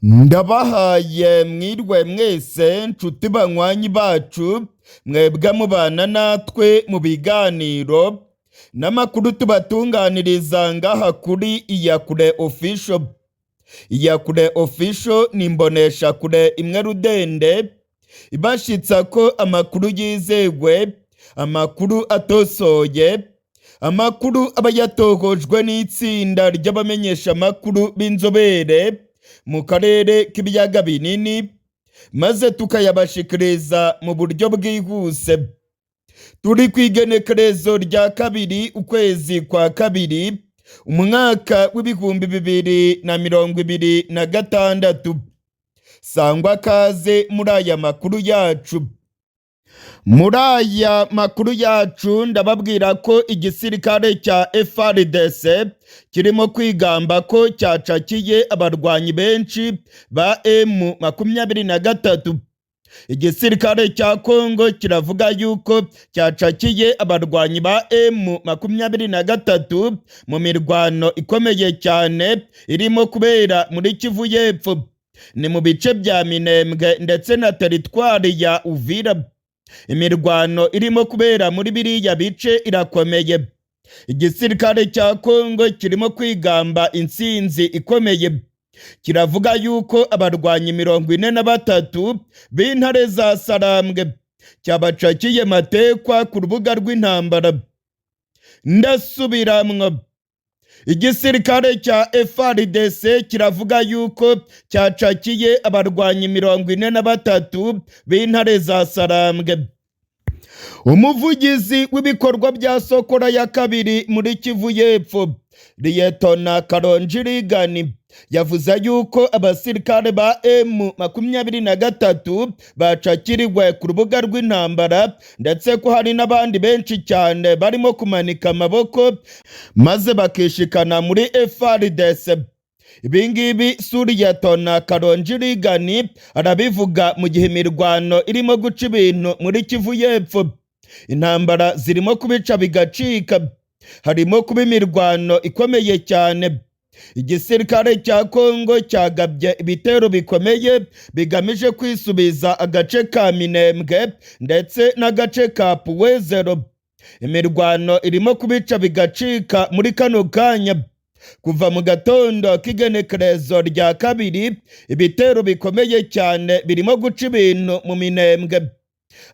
Ndabahaye mwirwe mwese, nshuti banywanyi bacu, mwebwe mubana natwe mu biganiro n'amakuru tubatunganiriza ngaha kuri Iyakure Official. Iyakure Official ni imboneshakure imwe rudende ibashitsa ko amakuru yizewe, amakuru atosoye, amakuru aba yatohojwe n'itsinda ry'abamenyeshamakuru b'inzobere mu karere k'ibiyaga binini, maze tukayabashikiriza mu buryo bwihuse. Turi ku igenekerezo rya 2 ukwezi kwa 2 umwaka w'2026. Sangwa kaze muri aya makuru yacu. Muri aya makuru yacu ndababwira ko igisirikare cya FARDC kirimo kwigamba ko cyacakiye abarwanyi benshi ba M23. Igisirikare cya Kongo kiravuga yuko cyacakiye abarwanyi ba M23 mu mirwano ikomeye cyane irimo kubera muri Kivu y'Epfo, ni mu bice bya Minembwe ndetse na teritwari ya Uvira. Imirwano irimo kubera muri biriya bice irakomeye. Igisirikare cya Kongo kirimo kwigamba intsinzi ikomeye, kiravuga yuko abarwanyi 43 b'intare za Sarambwe cyabacakiye matekwa ku rubuga rw'intambara. Ndasubiramwo, igisirikare cya FARDC kiravuga yuko cyacakiye abarwanyi 43 b'intare za Sarambwe. Umuvugizi w'ibikorwa bya Sokora ya 2 muri Kivu y'Epfo, Liyetona Karonji Rigani, yavuze yuko abasirikare ba M23 bacakiriwe ku rubuga rw'intambara, ndetse ko hari n'abandi benshi cyane barimo kumanika amaboko maze bakishikana muri FARDC. Ibingibi Suriyetona Karonji Rigani arabivuga mu gihe imirwano irimo guca ibintu muri Kivu y'Epfo. Intambara zirimo kubica bigacika, harimo kuba imirwano ikomeye cyane. Igisirikare cya Kongo cyagabye ibitero bikomeye bigamije kwisubiza agace ka Minembwe ndetse n'agace ka Puwezero. Imirwano irimo kubica bigacika muri kano kanya. Kuva mu gatondo k'igenekerezo rya 2, ibitero bikomeye cyane birimo guca ibintu mu Minembwe.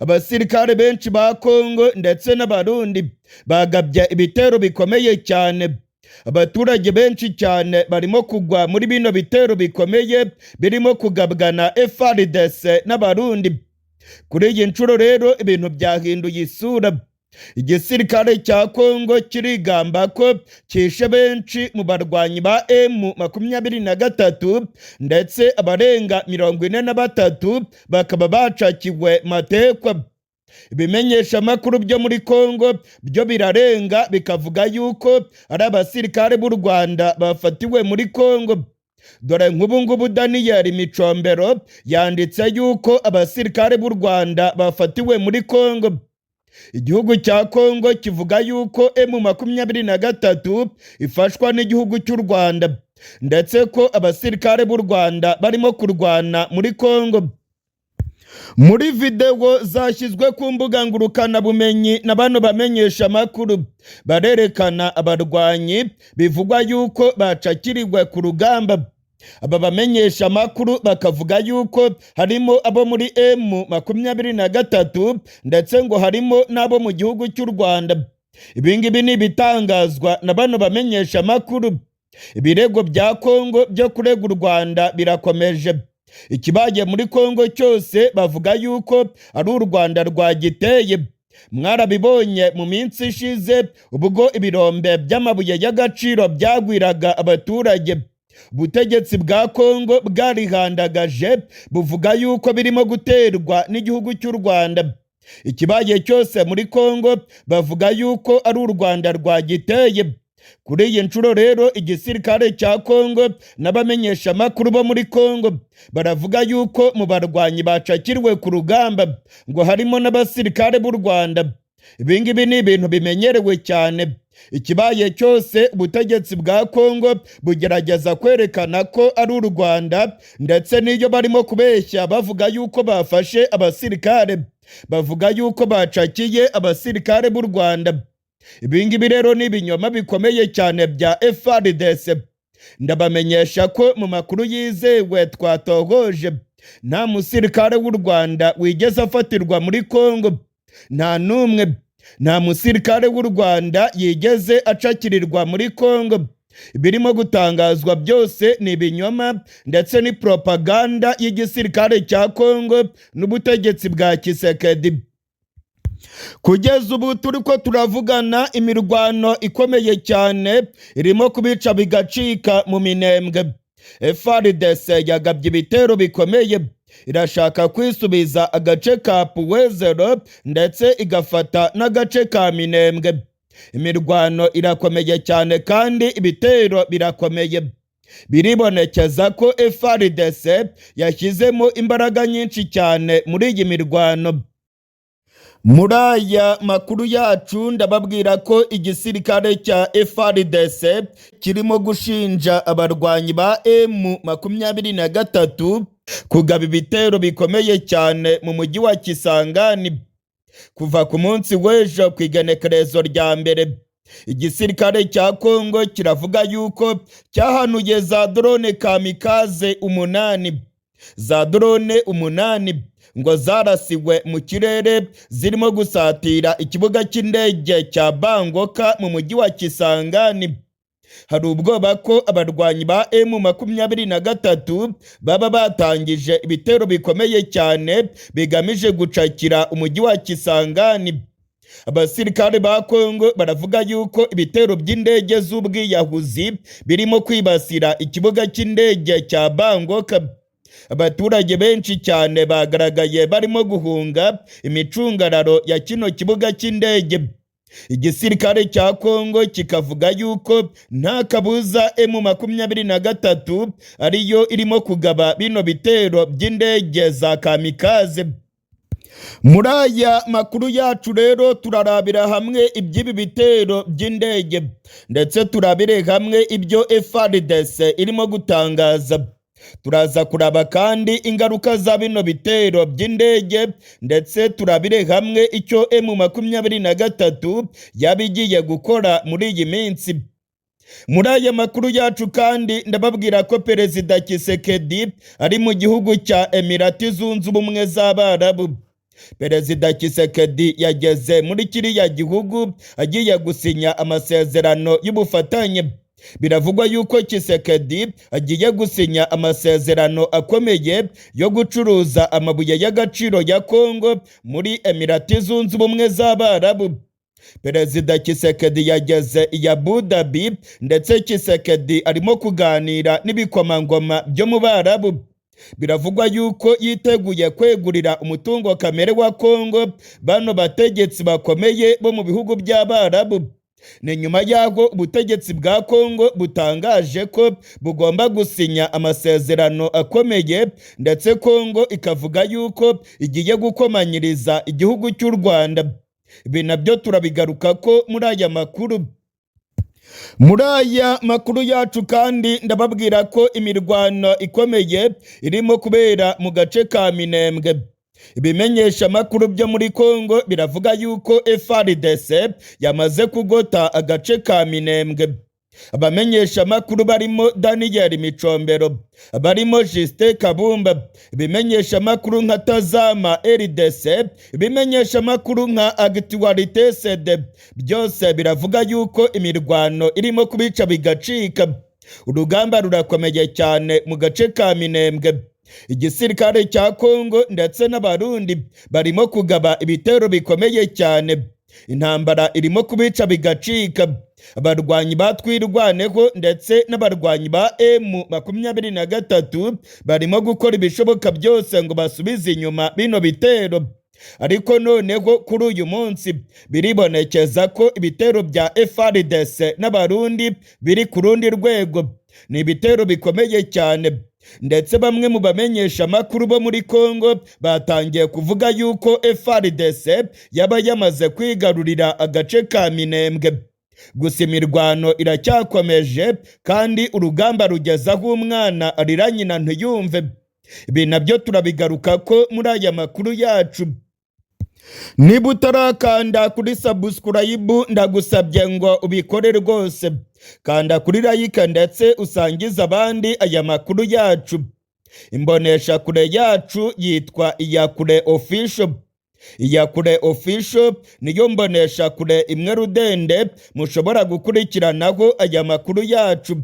Abasirikare benshi ba Kongo ndetse n'Abarundi bagabye ibitero bikomeye cyane. Abaturage benshi cyane barimo kugwa muri bino bitero bikomeye birimo kugabwa na FARDC n'Abarundi. Kuri iyi nshuro rero ibintu byahinduye isura. Igisirikare cya Kongo kirigamba ko cyishe benshi mu barwanyi ba M23, ndetse abarenga 43 bakaba bacakiwe matekwa. Ibimenyeshamakuru byo muri Kongo byo birarenga bikavuga yuko ari abasirikare b'u Rwanda bafatiwe muri Kongo. Dore nk'ubu ngubu Daniel Micombero yanditse yuko abasirikare b'u Rwanda bafatiwe muri Kongo. Igihugu cya Kongo kivuga yuko M23 ifashwa n'igihugu cy'u Rwanda, ndetse ko abasirikare b'u Rwanda barimo kurwana muri Kongo. Muri videwo zashyizwe ku mbuga ngurukanabumenyi na bano bamenyesha amakuru, barerekana abarwanyi bivugwa yuko bacakiriwe ku rugamba. Aba bamenyesha amakuru bakavuga yuko harimo abo muri M23, ndetse ngo harimo n'abo mu gihugu cy'u Rwanda. Ibingibi ni ibitangazwa na bano bamenyesha amakuru. Ibirego bya Kongo byo kurega u Rwanda birakomeje. Ikibaye muri Kongo cyose bavuga yuko ari u Rwanda rwagiteye. Mwarabibonye mu minsi ishize ubwo ibirombe by'amabuye y'agaciro byagwiraga abaturage. Ubutegetsi bwa Kongo bwarihandagaje buvuga yuko birimo guterwa n'igihugu cy'u Rwanda. Ikibaye cyose muri Kongo bavuga yuko ari u Rwanda rwagiteye. Kuri iyi nshuro rero igisirikare cya Kongo n'abamenyeshamakuru bo muri Kongo baravuga yuko mu barwanyi bacakiriwe ku rugamba ngo harimo n'abasirikare b'u Rwanda. Ibingibi ni ibintu bimenyerewe cyane. Ikibaye cyose, ubutegetsi bwa Kongo bugerageza kwerekana ko ari u Rwanda, ndetse n'iyo barimo kubeshya bavuga yuko bafashe abasirikare, bavuga yuko bacakiye abasirikare b'u Rwanda. Ibingibi rero ni ibinyoma bikomeye cyane bya FARDC. Ndabamenyesha ko mu makuru yizewe twatohoje, nta musirikare w'u Rwanda wigeze afatirwa muri Kongo, nta n'umwe. Nta musirikare w'u Rwanda yigeze acakirirwa muri Kongo. Ibirimo gutangazwa byose ni ibinyoma ndetse ni propaganda y'igisirikare cya Kongo n'ubutegetsi bwa Tshisekedi. Kugeza ubu turi ko turavugana, imirwano ikomeye cyane irimo kubica bigacika mu Minembwe. FARDC yagabye ibitero bikomeye, irashaka kwisubiza agace ka Point Zéro ndetse igafata n'agace ka Minembwe. Imirwano irakomeye cyane kandi ibitero birakomeye. Biribonekeza ko FARDC yashyizemo imbaraga nyinshi cyane muri iyi mirwano. Muri aya makuru yacu, ndababwira ko igisirikare cya FARDC kirimo gushinja abarwanyi ba M23 kugaba ibitero bikomeye cyane mu mujyi wa Kisangani kuva ku munsi w'ejo ku igenekerezo rya 1. Igisirikare cya Kongo kiravuga yuko cyahanuye za drone kamikaze 8, za drone 8 ngo zarasiwe mu kirere zirimo gusatira ikibuga cy'indege cya Bangoka mu mujyi wa Kisangani. Hari ubwoba ko abarwanyi ba M23 baba batangije ibitero bikomeye cyane bigamije gucakira umujyi wa Kisangani. Abasirikare ba Kongo baravuga yuko ibitero by'indege z'ubwiyahuzi birimo kwibasira ikibuga cy'indege cya Bangoka. Abaturage benshi cyane bagaragaye barimo guhunga imicungararo ya kino kibuga cy'indege. Igisirikare cya Kongo kikavuga yuko nta kabuza M23 ariyo irimo kugaba bino bitero by'indege za kamikaze. Muri aya makuru yacu rero, turarabira hamwe iby'ibi bitero by'indege, ndetse turabire hamwe ibyo FARDC irimo gutangaza. Turaza kuraba kandi ingaruka za bino bitero by'indege, ndetse turabire hamwe icyo M23 yaba igiye gukora muri iyi minsi. Muri aya makuru yacu kandi, ndababwira ko Perezida Tshisekedi ari mu gihugu cya Emirati Zunze Ubumwe z'Abarabu. Perezida Tshisekedi yageze muri kiriya gihugu agiye gusinya amasezerano y'ubufatanye. Biravugwa yuko Tshisekedi agiye gusinya amasezerano akomeye yo gucuruza amabuye y'agaciro ya Kongo muri Emirati Zunze Ubumwe z'Abarabu. Perezida Tshisekedi yageze i Abu Dhabi, ndetse Tshisekedi arimo kuganira n'ibikomangoma byo mu Barabu. Biravugwa yuko yiteguye kwegurira umutungo kamere wa Kongo bano bategetsi bakomeye bo mu bihugu by'Abarabu. Ni nyuma y'aho ubutegetsi bwa Kongo butangaje ko bugomba gusinya amasezerano akomeye, ndetse Kongo ikavuga yuko igiye gukomanyiriza igihugu cy'u Rwanda. Ibi nabyo turabigaruka ko muri aya makuru. Muri aya makuru yacu kandi, ndababwira ko imirwano ikomeye irimo kubera mu gace ka Minembwe. Ibimenyesha amakuru byo muri Kongo biravuga yuko FARDC yamaze kugota agace ka Minembwe. Abamenyesha amakuru barimo Daniel Micombero, barimo Justin Kabumba, ibimenyesha amakuru nka Tazama RDC, ibimenyesha amakuru nka Actualité CD, byose biravuga yuko imirwano irimo kubica bigacika. Urugamba rurakomeye cyane mu gace ka Minembwe. Igisirikare cya Kongo ndetse n'Abarundi barimo kugaba ibitero bikomeye cyane. Intambara irimo kubica bigacika. Abarwanyi ba Twirwaneho ndetse n'abarwanyi ba M23 barimo gukora ibishoboka byose ngo basubize inyuma bino bitero. Ariko noneho kuri uyu munsi biribonekeza ko ibitero bya FARDC n'Abarundi biri ku rundi rwego. Ni ibitero bikomeye cyane, ndetse bamwe mu bamenyesha amakuru bo muri Kongo batangiye kuvuga yuko FARDC yaba yamaze kwigarurira agace ka Minembwe. Gusa imirwano iracyakomeje kandi urugamba rugeza aho umwana arira nyina ntiyumve. Ibi nabyo turabigaruka ko muri aya makuru yacu. Niba utarakanda kuri subscribe, ndagusabye ngo ubikore rwose. Kanda kuri like ndetse usangize abandi aya makuru yacu. Imbonesha kure yacu yitwa Iyakure Official. Iyakure Official niyo mbonesha kure imwe rudende mushobora gukurikiranaho aya makuru yacu.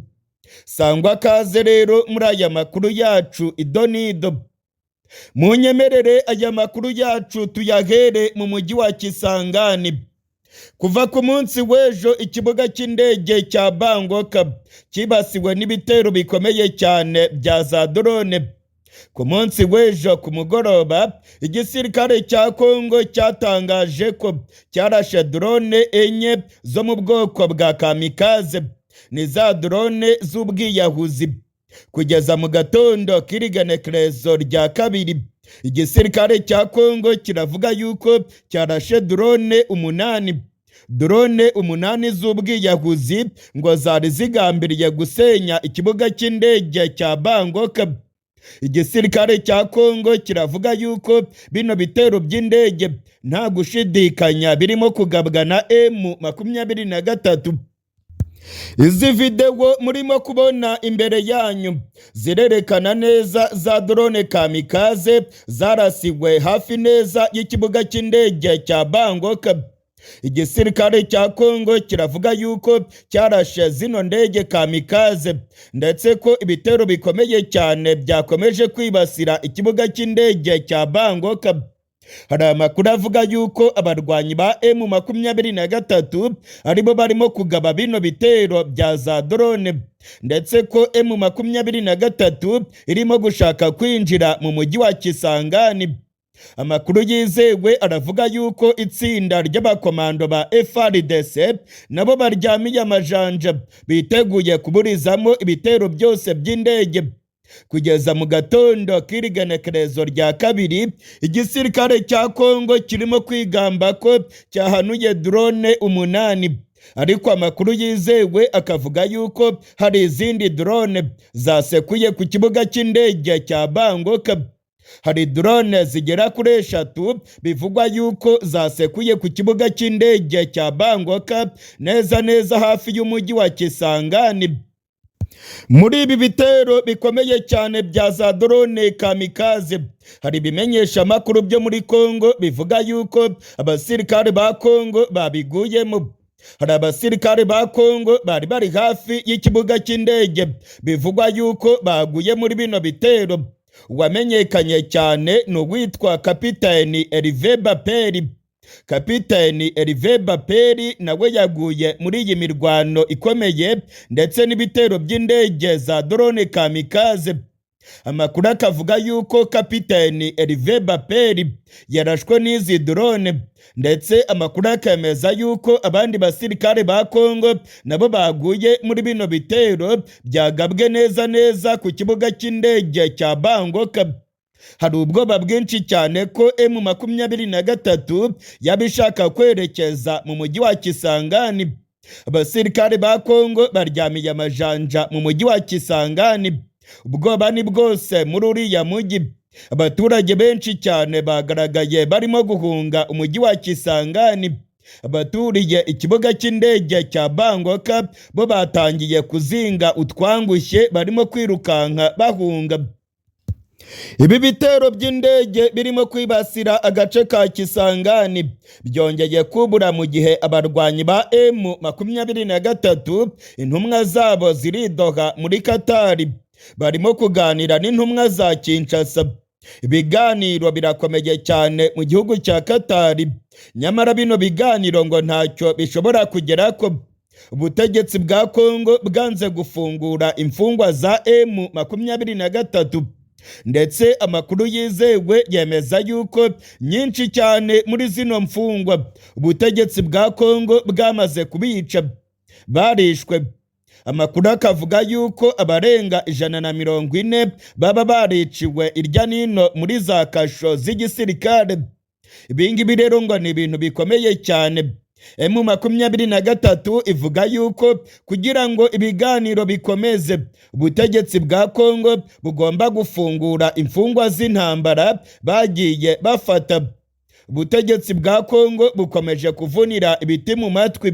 Sangwa kaze rero muri aya makuru yacu idonido. Munyemerere aya makuru yacu tuyahere mu mujyi wa Kisangani. Kuva ku munsi w'ejo, ikibuga cy'indege cya Bangoka cyibasiwe n'ibitero bikomeye cyane bya za drone. Ku munsi w'ejo ku mugoroba, igisirikare cya Kongo cyatangaje ko cyarashe drone enye zo mu bwoko bwa kamikaze, ni za drone z'ubwiyahuzi. Kugeza mu gatondo k'irigenekerezo rya kabiri, igisirikare cya Kongo kiravuga yuko cyarashe drone 8, drone 8 z'ubwiyahuzi ngo zari zigambiriye gusenya ikibuga cy'indege cya Bangoka. Igisirikare cya Kongo kiravuga yuko bino bitero by'indege nta gushidikanya birimo kugabwa na M23. Izi videwo murimo kubona imbere yanyu zirerekana neza za drone kamikaze zarasiwe hafi neza y'ikibuga cy'indege cya Bangoka. Igisirikare cya Kongo kiravuga yuko cyarashe zino ndege kamikaze, ndetse ko ibitero bikomeye cyane byakomeje kwibasira ikibuga cy'indege cya Bangoka. Hari amakuru avuga yuko abarwanyi ba M23 aribo barimo kugaba bino bitero bya za drone, ndetse ko M23 irimo gushaka kwinjira mu mujyi wa Kisangani. Amakuru yizewe aravuga yuko itsinda ry'abakomando ba FARDC nabo baryamiye amajanja, biteguye kuburizamo ibitero byose by'indege. Kugeza mu gatondo k'irigenekerezo rya kabiri, igisirikare cya Kongo kirimo kwigamba ko cyahanuye drone 8, ariko amakuru yizewe akavuga yuko hari izindi drone zasekuye ku kibuga cy'indege cya Bangoka. Hari drone zigera kuri 3 bivugwa yuko zasekuye ku kibuga cy'indege cya Bangoka, neza neza hafi y'umujyi wa Kisangani. Muri ibi bitero bikomeye cyane bya za drone kamikaze, hari ibimenyesha amakuru byo muri Kongo bivuga yuko abasirikare ba Kongo babiguyemo. Hari abasirikare ba Kongo bari bari hafi y'ikibuga cy'indege bivugwa yuko baguye muri bino bitero. Uwamenyekanye cyane ni uwitwa Kapiteni Herve Baperi. Kapiteni Herve Baperi nawe yaguye muri iyi mirwano ikomeye ndetse n'ibitero by'indege za drone kamikaze. Amakuru akavuga yuko Kapiteni Herve Baperi yarashwe n'izi drone, ndetse amakuru akemeza yuko abandi basirikare ba Kongo nabo baguye muri bino bitero byagabwe neza neza ku kibuga cy'indege cya Bangoka. Hari ubwoba bwinshi cyane ko M23 yaba ishaka kwerekeza mu mujyi wa Kisangani. Abasirikare ba Kongo baryamiye amajanja mu mujyi wa Kisangani. Ubwoba ni bwose muri uriya mujyi. Abaturage benshi cyane bagaragaye barimo guhunga umujyi wa Kisangani. Abaturiye ikibuga cy'indege cya Bangoka bo batangiye kuzinga utwangushye, barimo kwirukanka bahunga. Ibi bitero by'indege birimo kwibasira agace ka Kisangani byongeye kubura mu gihe abarwanyi ba M23 intumwa zabo ziridoha muri Katari, barimo kuganira n'intumwa za Kinshasa. Ibiganiro birakomeye cyane mu gihugu cya Katari, nyamara bino biganiro ngo ntacyo bishobora kugerako. Ubutegetsi bwa Kongo bwanze gufungura imfungwa za M23, ndetse amakuru yizewe yemeza yuko nyinshi cyane muri zino mfungwa ubutegetsi bwa Kongo bwamaze kubica, barishwe. Amakuru akavuga yuko abarenga 140 baba bariciwe irya nino muri za kasho z'igisirikare. Ibingibi rero ngo ni ibintu bikomeye cyane. M23 ivuga yuko kugira ngo ibiganiro bikomeze, ubutegetsi bwa Kongo bugomba gufungura imfungwa z'intambara bagiye bafata. Ubutegetsi bwa Kongo bukomeje kuvunira ibiti mu matwi,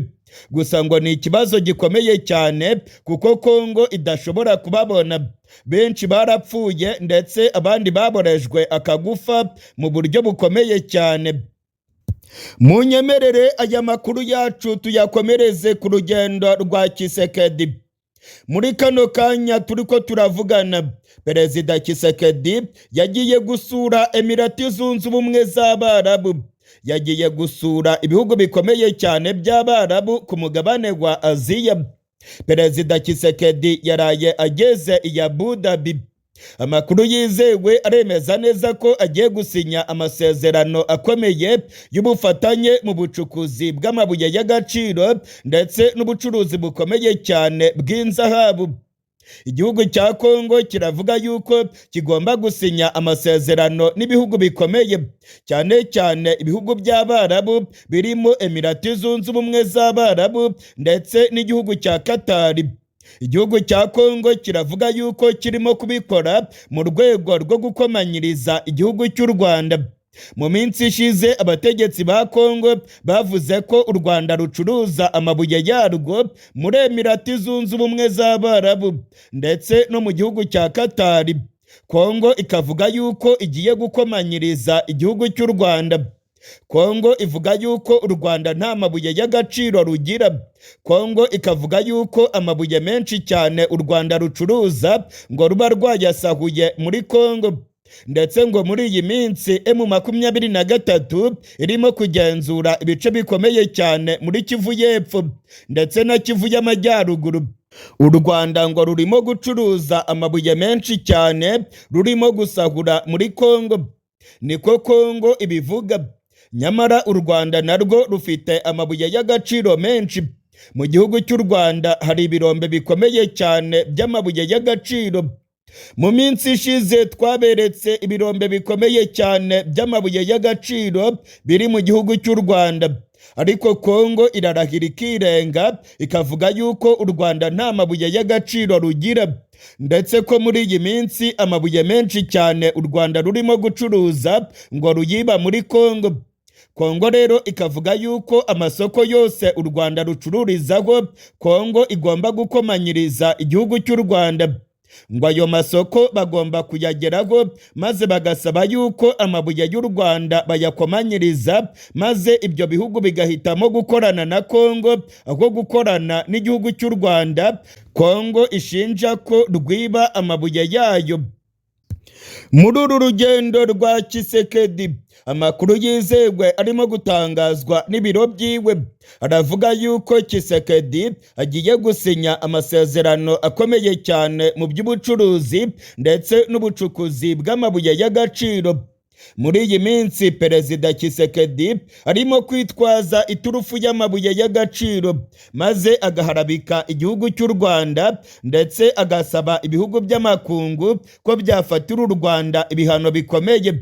gusa ngo ni ikibazo gikomeye cyane kuko Kongo idashobora kubabona. Benshi barapfuye ndetse abandi baborejwe akagufa mu buryo bukomeye cyane. Munyemerere aya makuru yacu tuyakomereze ku rugendo rwa Tshisekedi. Muri kano kanya turiko turavugana, Perezida Tshisekedi yagiye gusura Emirati Zunze Ubumwe z'Abarabu, yagiye gusura ibihugu bikomeye cyane by'Abarabu ku mugabane wa Aziya. Perezida Tshisekedi yaraye ageze i Abu Dhabi. Amakuru yizewe aremeza neza ko agiye gusinya amasezerano akomeye y'ubufatanye mu bucukuzi bw'amabuye y'agaciro ndetse n'ubucuruzi bukomeye cyane bw'inzahabu. Igihugu cya Kongo kiravuga yuko kigomba gusinya amasezerano n'ibihugu bikomeye cyane cyane ibihugu by'Abarabu birimo Emirati Zunze Ubumwe z'Abarabu ndetse n'igihugu cya Katari. Igihugu cya Kongo kiravuga yuko kirimo kubikora mu rwego rwo gukomanyiriza igihugu cy'u Rwanda. Mu minsi ishize, abategetsi ba Kongo bavuze ko u Rwanda rucuruza amabuye yarwo muri Emirati Zunze Ubumwe z'Abarabu ndetse no mu gihugu cya Katari. Kongo ikavuga yuko igiye gukomanyiriza igihugu cy'u Rwanda. Kongo ivuga yuko u Rwanda nta mabuye y'agaciro rugira. Kongo ikavuga yuko amabuye menshi cyane u Rwanda rucuruza ngo ruba rwayasahuye muri Kongo, ndetse ngo muri iyi minsi M23 irimo kugenzura ibice bikomeye cyane muri Kivu y'Epfo ndetse na Kivu y'Amajyaruguru. U Rwanda ngo rurimo gucuruza amabuye menshi cyane rurimo gusahura muri Kongo, niko Kongo ibivuga. Nyamara u Rwanda narwo rufite amabuye y'agaciro menshi. Mu gihugu cy'u Rwanda hari ibirombe bikomeye cyane by'amabuye y'agaciro. Mu minsi ishize twaberetse ibirombe bikomeye cyane by'amabuye y'agaciro biri mu gihugu cy'u Rwanda, ariko Kongo irarahira ikirenga ikavuga yuko u Rwanda nta mabuye y'agaciro rugira, ndetse ko muri iyi minsi amabuye menshi cyane u Rwanda rurimo gucuruza ngo ruyiba muri Kongo. Kongo rero ikavuga yuko amasoko yose u Rwanda rucururizaho Kongo igomba gukomanyiriza igihugu cy'u Rwanda, ngo ayo masoko bagomba kuyageraho, maze bagasaba yuko amabuye y'u Rwanda bayakomanyiriza, maze ibyo bihugu bigahitamo gukorana na Kongo aho gukorana n'igihugu cy'u Rwanda Kongo ishinja ko rwiba amabuye yayo. Muri uru rugendo rwa Tshisekedi, amakuru yizewe arimo gutangazwa n'ibiro byiwe aravuga yuko Tshisekedi agiye gusinya amasezerano akomeye cyane mu by'ubucuruzi ndetse n'ubucukuzi bw'amabuye y'agaciro. Muri iyi minsi Perezida Tshisekedi arimo kwitwaza iturufu y'amabuye y'agaciro, maze agaharabika igihugu cy'u Rwanda ndetse agasaba ibihugu by'amakungu ko byafatira u Rwanda ibihano bikomeye.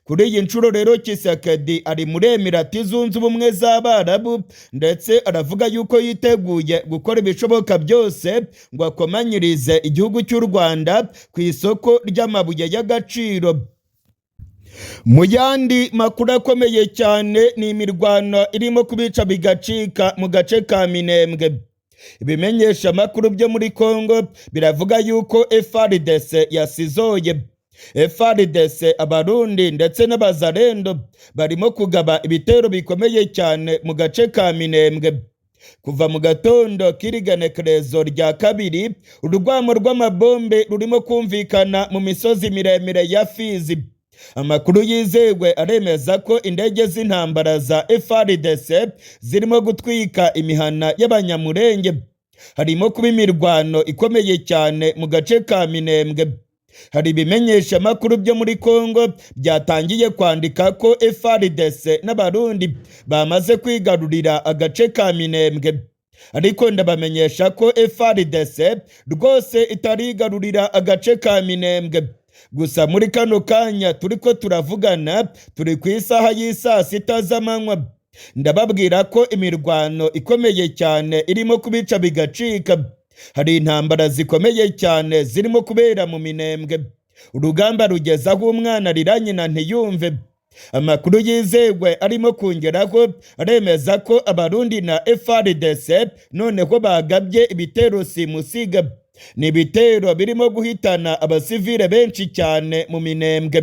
Kuri iyi nshuro rero Tshisekedi ari muri Emirati Zunze Ubumwe z'Abarabu, ndetse aravuga yuko yiteguye gukora ibishoboka byose ngo akomanyirize igihugu cy'u Rwanda ku isoko ry'amabuye y'agaciro. Mu yandi makuru akomeye cyane, ni imirwano irimo kubica bigacika mu gace ka Minembwe. Ibimenyesha amakuru byo muri Kongo biravuga yuko FARDC yasizoye. FARDC, Abarundi ndetse n'Abazarendo barimo kugaba ibitero bikomeye cyane mu gace ka Minembwe. Kuva mu gatondo k'irigenekerezo rya kabiri, urwamo rw'amabombe rurimo kumvikana mu misozi miremire ya Fizi. Amakuru yizewe aremeza ko indege z'intambara za FARDC zirimo gutwika imihana y'Abanyamurenge. Harimo kuba imirwano ikomeye cyane mu gace ka Minembwe. Hari ibimenyesha amakuru byo muri Kongo byatangiye kwandika ko FARDC n'Abarundi bamaze kwigarurira agace ka Minembwe, ariko ndabamenyesha ko FARDC rwose itarigarurira agace ka Minembwe. Gusa muri kano kanya turiko turavugana, turi ku isaha y'isaa sita z'amanywa. Ndababwira ko imirwano ikomeye cyane irimo kubica bigacika. Hari intambara zikomeye cyane zirimo kubera mu Minembwe. Urugamba rugeze aho umwana arira nyina ntiyumve. Amakuru yizewe arimo kongeraho aremeza ko Abarundi na FARDC noneho bagabye ibitero simusiga. Ni ibitero birimo guhitana abasivile benshi cyane mu Minembwe.